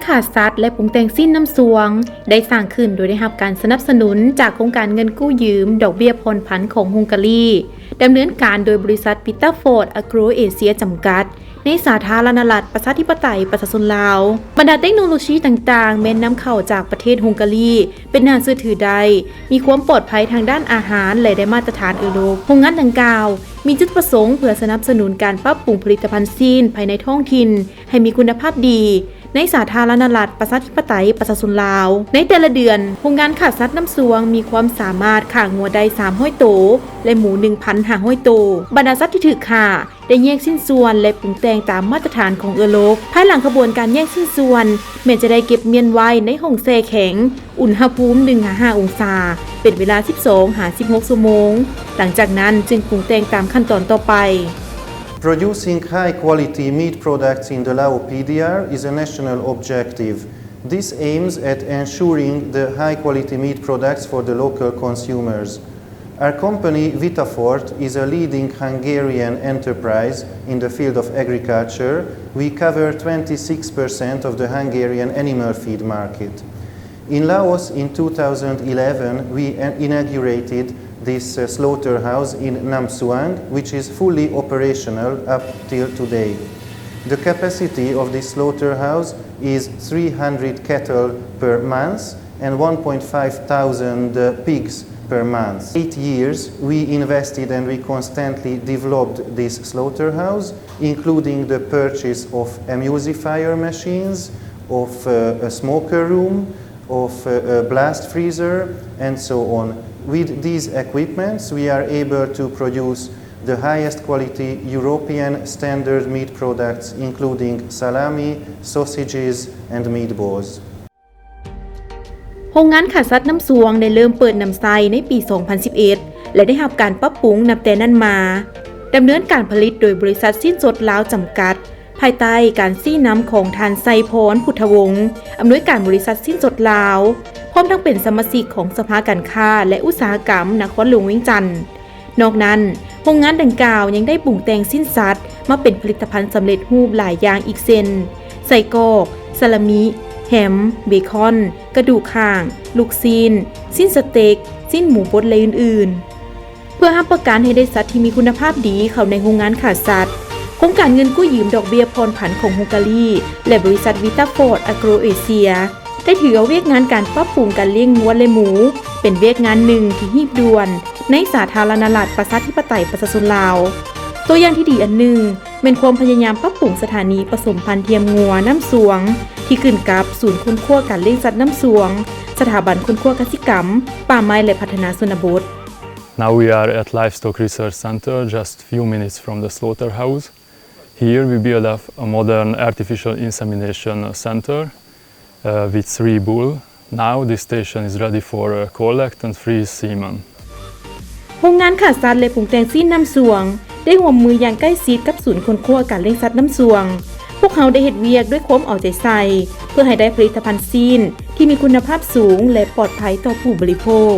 ຂ້າສັດ ແລະ ປຸງແຕ່ງຊີ້ນນ້ຳຊວງ ໄດ້ສ້າງຂຶ້ນໂດຍໄດ້ຮັບການສະໜັບສະໜູນຈາກໂຄງການເງິນກູ້ຢືມດອກເບ້ຍຜ່ອນຜັນຂອງຮົງກາຣີ, ດຳເນີນການໂດຍບໍລິສັດ Vitafor Agro Asia ຈຳກັດ ໃນສາທາລະນະລັດ ປະຊາທິປະໄຕ ປະຊາຊົນລາວ. ບັນດາເຕັກໂນໂລຊີຕ່າງໆ ແມ່ນນຳເຂົ້າຈາກປະເທດຮົງກາຣີ, ເປັນໜ້າເຊື່ອຖືໄດ້, ມີຄວາມປອດໄພທາງດ້ານອາຫານ ແລະ ໄດ້ມາດຕະຖານເອີຣົບ. ໂຮງງານດັ່ງກ່າວ ມີຈຸດປະສົງເພື່ອສະໜັບສະໜູນການປັບປຸງຜະລິດຕະພັນຊີ້ນພາຍໃນທ້ອງຖິ່ນໃຫ້ມີຄຸນນະພາບດີ ໃນສາທາລະນະລັດ ປະຊາທິປະໄຕ ປະຊາຊົນລາວ. ໃນແຕ່ລະເດືອນ, ໂຮງງານຂ້າສັດນ້ຳຊວງມີຄວາມສາມາດຂ້າງົວໄດ້ສາມຮ້ອຍໂຕ ແລະ ໝູໜຶ່ງພັນຫ້າຮ້ອຍໂຕ. ບັນດາສັດທີ່ຖືກຂ້າ ໄດ້ແຍກຊິ້ນສ່ວນ ແລະ ປຸງແຕ່ງຕາມມາດຕະຖານຂອງເອີຣົບ. ພາຍຫຼັງຂະບວນການແຍກຊິ້ນສ່ວນ ແມ່ນຈະໄດ້ເກັບມ້ຽນໄວ້ໃນຫ້ອງແຊ່ແຂງ ອຸນຫະພູມໜຶ່ງຫາຫ້າອົງສາ ເປັນເວລາສິບສອງຫາສິບຫົກຊົ່ວໂມງ. ຫຼັງຈາກນັ້ນຈຶ່ງປຸງແຕ່ງຕາມຂັ້ນຕອນຕໍ່ໄປ. Producing high-quality meat products in the Lao P D R is a national objective. This aims at ensuring the high-quality meat products for the local consumers. Our company, Vitafort, is a leading Hungarian enterprise in the field of agriculture. We cover twenty-six percent of the Hungarian animal feed market. In Laos, in two thousand eleven, we in-, inaugurated this, uh, slaughterhouse in Namsuang, which is fully operational up till today. The capacity of this slaughterhouse is three hundred cattle per month and one point five thousand, uh, pigs per month. Eight years, we invested and we constantly developed this slaughterhouse, including the purchase of emulsifier machines, of, uh, a smoker room, of, uh, a blast freezer, and so on. With these equipments, we are able to produce the highest quality European standard meat products, including salami, sausages, and meatballs. ໂຮງງານຂ້າສັດນ້ຳຊວງໄດ້ເລີ່ມເປີດນຳໃຊ້ໃນປີສອງພັນສິບເອັດ ແລະ ໄດ້ຮັບການປັບປຸງນັບແຕ່ນັ້ນມາ. ດຳເນີນການຜະລິດໂດຍບໍລິສັດຊີ້ນສົດລາວຈຳກັດ ພາຍໃຕ້ການຊີ້ນຳຂອງທ່ານ ໄຊພອນ ພຸດທະວົງ ອຳນວຍການບໍລິສັດຊີ້ນສົດລາວ, ພ້ອມທັງເປັນສະມາຊິກຂອງສະພາການຄ້າ ແລະ ອຸດສາຫະກຳນະຄອນຫຼວງວຽງຈັນ. ນອກນັ້ນ, ໂຮງງານດັ່ງກ່າວຍັງໄດ້ປຸງແຕ່ງຊີ້ນສັດມາເປັນຜະລິດຕະພັນສຳເລັດຮູບຫຼາຍຢ່າງອີກເຊັ່ນ ໄສ້ກອກ, ສາລາມິ, ແຮມ, ເບຄອນ, ກະດູກຂ້າງ, ລູກຊີ້ນ, ຊີ້ນສະເຕັກ, ຊີ້ນໝູບົດ ແລະ ອື່ນໆ. ເພື່ອຮັບປະກັນໃຫ້ໄດ້ສັດທີ່ມີຄຸນນະພາບດີເຂົ້າໃນໂຮງງານຂ້າສັດ, ໂຄງການເງິນກູ້ຢືມດອກເບ້ຍຜ່ອນຜັນຂອງຮົງກາຣີ ແລະ ບໍລິສັດ Vitafort Agro Asia ໄດ້ຖືເອົາວຽກງານການປັບປຸງການລ້ຽງງົວ ແລະ ໝູ ເປັນວຽກງານໜຶ່ງທີ່ຮີບດ່ວນ ໃນສາທາລະນະລັດ ປະຊາທິປະໄຕ ປະຊາຊົນລາວ. ຕົວຢ່າງທີ່ດີອັນໜຶ່ງ ແມ່ນຄວາມພະຍາຍາມປັບປຸງສະຖານີປະສົມພັນທຽມງົວນ້ຳຊວງ ທີ່ຂຶ້ນກັບສູນຄົ້ນຄວ້າການລ້ຽງສັດນ້ຳຊວງ, ສະຖາບັນຄົ້ນຄວ້າກະສິກຳ, ປ່າໄມ້ ແລະ ພັດທະນາຊົນນະບົດ. Now we are at Livestock Research Center, just few minutes from the slaughterhouse. Here we build up a modern artificial insemination center, uh, with three bull. Now this station is ready for, uh, collect and freeze semen. ໂຮງງານຂ້າສັດ ແລະ ປຸງແຕ່ງຊີ້ນນ້ຳຊວງ ໄດ້ຮ່ວມມືຢ່າງໃກ້ຊິດກັບສູນຄົ້ນຄວ້າການລ້ຽງສັດນ້ຳຊວງ. ພວກເຮົາໄດ້ເຮັດວຽກດ້ວຍຄວາມເອົາໃຈໃສ່ ເພື່ອໃຫ້ໄດ້ຜະລິດຕະພັນຊີ້ນທີ່ມີຄຸນນະພາບສູງ ແລະ ປອດໄພຕໍ່ຜູ້ບໍລິໂພກ.